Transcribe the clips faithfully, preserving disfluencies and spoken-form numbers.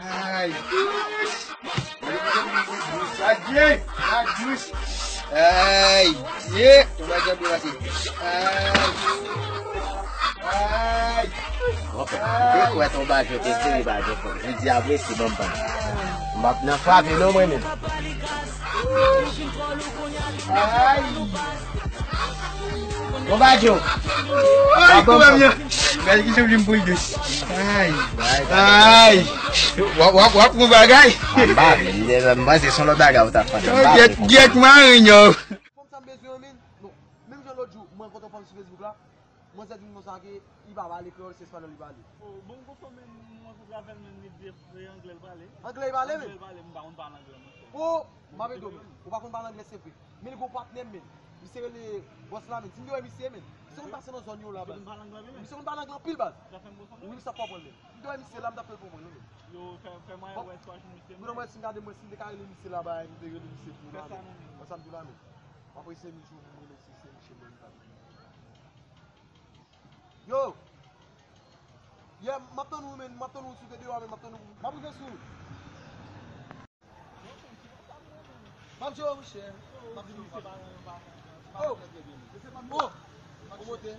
Ay. Adye, adye. Ay, ye. Tonba Jan byen pase. Ay. Ay. Bon, fè, mwen te kwè Tonba Jan te vini, ba, jodi a vre, se bon, bon. M ap nan frape non, mwen menm. Ay. Bon, Badjo. Ay, kouwè m nan. Gade ki jan m vin pou ide. Ay. Ay. W ap, w ap, w ap pran bagay. M pa vle, m panse se yon lòt bagay ou t ap fè. Gyèt, gyèt, marenn yo. Fanm sa m bezwen an, men. Non. Menm jan lòt jou, mwen rankontre yon fanm sou Facebook la. Mwen sèten konsa ke li pa pale kreyòl, se espanyòl li pale. Oh, bon, m konfime, mwen kontre avè l, men li di se anglè l pale. Anglè li pale, men? Anglè l pale, m pa konn pale anglè, mwen. Oh, m ap ede w, men. Ou pa konn pale anglè, se vre. Men li gon patnè m, men. Misye rele Bòs la, men. Si m te wè misye, men. Misye konn pase nan zòn yo la, baz. Misye konn pale anglè anpil, baz. Wi, sa fè m konfime. Wi, sa fè w konprann, men. Si m te wè misye la, m t ap fè l konprann, wi, men. Yo, fè, fè mwen wè si w ap jwenn misye, men. Bon, mwen, si m gade, mwen, si m te ka rele misye la, bay, m te rele misye pou la, men. Fè sa, non, men. Ansanm tou la, men. M ap eseye misye, mwen, men, si se misye, men, li pa vle. Yo! Yeah, m ap tann ou, men, m ap tann ou, si w te deyò, men, m ap tann ou. M ap rive sou ou. M ap jere, monchè. M ap vin isit. Oh! Oh! Ou monte?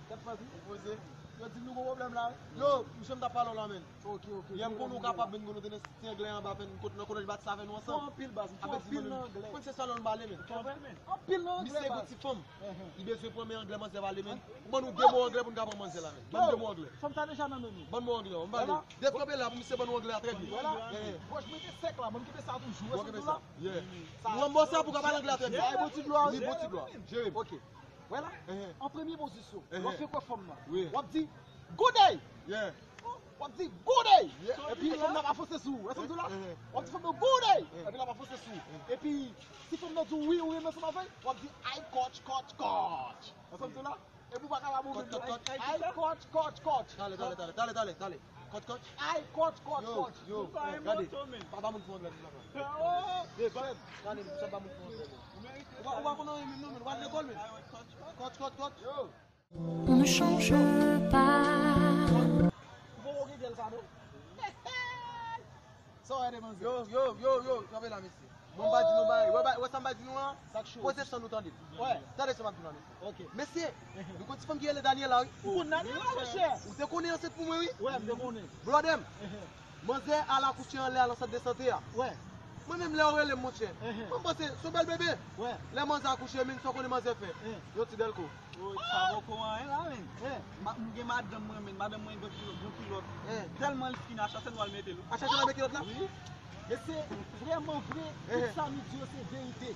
Tèt pati? Ou poze? Yo di m nou gon pwoblèm la, wi. Yo, misye m t ap pale w la, men. Ok, ok. Yeah, m konnen w kapab, men, konnen w te nan ti anglè anba, men, kot nan kolèj Batista avè nou ansanm. Fò anpil, baz. Anpil nan anglè. Konn se sa lòt m pale, men. Anpil nan anglè, baz. Misye gon ti fanm. Li bezwen pran men anglè manzè pale, men. Ou ban nou de mo anglè pou n ka pran manzè la, men. Ban m de mo anglè. Fanm sa deja nan men nou. Ban m mo anglè, m pale. Dèf kanpe la pou misye ban nou anglè a trè byen. Vwala. Wòch mete sèk la, ban m kite sa toujou. Wè, kite sa. Yeah. Ou ban m mo sa pou ka pale anglè a trè byen. Ay, bon ti dlo a. Wi, bon ti dlo a. Jere m. Ok. Wè la, an premye pozisyon, lè w fin kwè fanm nan, w ap di, "Good day!" Yeah. W ap di, "Good day!" Yeah. Epi fanm nan ap fonse sou ou. Wè sa m di w la? W ap di fanm nan, "Good day!" Epi l ap fonse sou ou. Epi si fanm nan di w wi, ou renmen ansanm avè l, w ap di, "Ay, kòtch, kòtch, kòtch." Wè sa m di w la? Epi w pa ka pa move. Kòtch, kòtch, kòtch. Ay, kòtch, kòtch, kòtch. Talè, talè, talè, talè, talè. Kòtch, kòtch. Ay, kòtch, kòtch, kòtch. Yo, yo, gade. Pa ba moun fè anglè, pa ba moun fè anglè. Yo, pa ba moun fè anglè. Ou pa, ou pa konn anyen menm non, men. Ou pa lekòl menm. Kòtch, kòtch, kòtch. Yo. On ne change pas. Ou poko gen gèl sa non. Sa w wè de manzè? Yo, yo, yo, yo, kanpe la, mesye. Bon, m pa di nou bagay. Wè, ba- wè sa m pa di nou an? Sa k cho. Poze san nou tande. Wè. Tande sa m ap di nou an, mesye. Ok. Mesye, nou gon ti fanm ki rele Daniela, wi. Ou konn Daniela, monchè? Ou te konnen ansent pou mwen, wi. Wè, m te konnen. Brother m. Manzè al akouche anlè a nan sant de sante a. Wè. Mwen menm lè yo rele m, monchè. Mwen panse se yon bèl bebe. Wè. Lè manzè akouche, men sa w konnen manzè fè. Yon ti dèlko. Woy, sa poko anyen la, men. M gen madanm mwen, men madanm mwen gon kilòt, gon kilòt. Tèlman l fin, a chak sèn w al mete l. A chak sèn w al mete kilòt la? Wi. Men se vrèman vre, tout sa nou di yo se verite.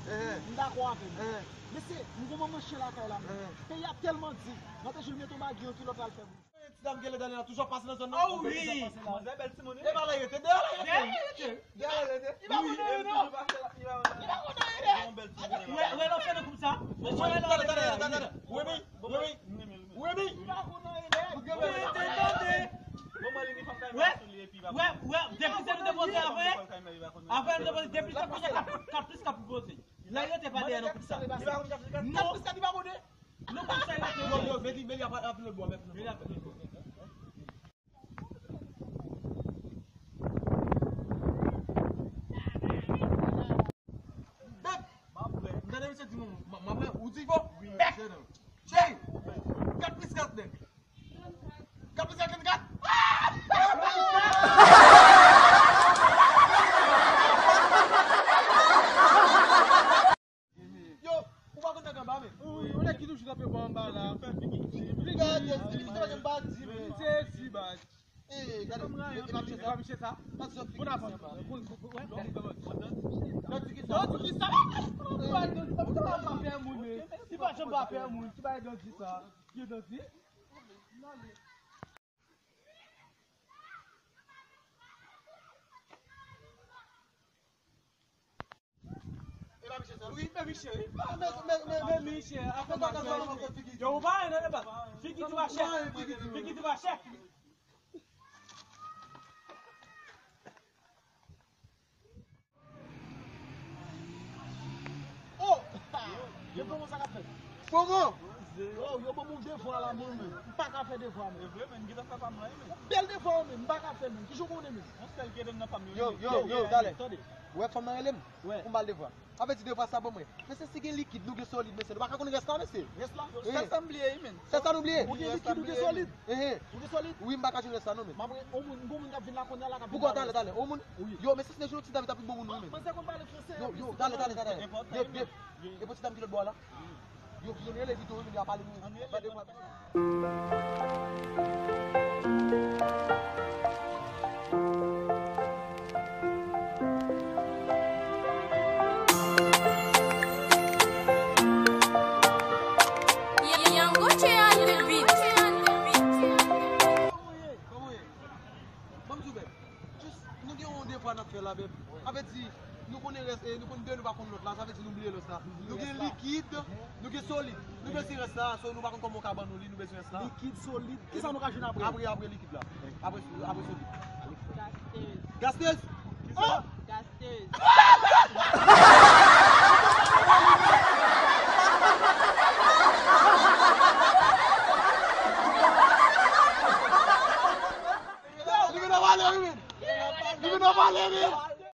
M dakò avè nou. Men se, m gon manman chen lakay la, men. Peyi a tèlman di. Mwen te jwenn mete yon bagay, yon kilòt la l fè pou. Ti dam gen lè Daniela toujou ap pase nan zòn nan. Oh wi! Manzè bèl timoun, wi. E pa la rete, deyò la rete. Deyò la rete. Li pa konn anyen non. Li pa konn anyen. Wè, wè, lè w fè nan koup sa. Wè, wè, lè w fè nan koup sa. Wè, wè. Wè, wè. Wè, wè, depi se nou te poze avè, avè nou te poze, depi se kounye a kat plis kat pou poze. Lè yo te pa dèyè nan koup sa. Non. Kat plis kat li pa konn. Non, koup sa yo te. Yo, yo, men li, men li ap, ap vin lòt bò, ap vin lòt bò. Men li ap vin lòt bò. Bèp! M tande misye di m, m, m, m, ou di fò? Bèp! Cheri! Kat plis kat nèg. Kat plis kat nèg kat! Yo, ou pa konn nèg anba, men. Wi, yon nèg ki toujou kanpe bò anba la. Li gade, li gade, m pa di, men. Li sezi, baz. Eh, gade, e pa misye sa? Misye sa? Bon, avans. Bon, bon, bon, wè. Nan di ki sa? Nan di ki sa? Li pa janm pa pè moun, men. Li pa janm pa pè moun. Li pa nan di sa. Ki nan di? E pa misye sa, wi, men misye, wi. Men, men, men, men misye, afè bagay sa, yo, ou pa wè nan deba. Figi tou pa chè. Figi tou pa chè. Oh! Men kòman sa k ap fèt? Kòman? Yo, yo ban m yon devwa la, mwen menm. M pa ka fè devwa, menm. E vre, menm, ki ta fè pa m la, menm. Yon bèl devwa, menm. M pa ka fè l, menm. Ki jan w konnen, menm? Yon sèl ki ede m nan pa m yo. Yo, yo, yo, talè. Tande. Ou wè fanm nan rele m? Wè. Pou m ba l devwa. Sa vle di devwa sa ban mwen. Mesye, si gen likid, nou gen solid, mesye. Nou pa ka konn rès la, mesye. Rès la? Sèl sa m bliye, wi, menm. Sèl sa nou bliye? Ou gen likid, ou gen solid? Ehe. Ou gen solid? Wi, m pa ka jwenn rès la, non, menm. M ap re-, yon moun, yon moun k ap vin la kounye a la, k ap vin. Poukò, talè, talè? Yon moun? Wi. Yo, mesye, se yon ti dam ki t ap vin ban moun, wi, menm. Mwen se konn pale franse, yo, yo, talè, talè, talè. Dev, dev. E pou ti dam ki lòt bò a la? Yo, yo, rele videyo, yo, a pale nou. Ba devwa. Yango Che on the beat. Kòman w ye? Ban m di w, bèb. Jis, nou gen yon devwa n ap fè la, bèb. Sa vle di, nou konnen rès, e, nou konn de, nou pa konn lòt la. Sa vle di nou bliye rès la. Nou gen likid, nou gen solid. Nou bezwen rès la, so nou pa konn kòman w ka ban nou li, nou bezwen rès la. Likid, solid. Kisa nou ka jwenn apre? Apre, apre likid la. Apre, apre solid. Gastez. Gastez? Kisa? Oh! Gastez. Li vin nan pale, wi, men. Li vin nan pale, men.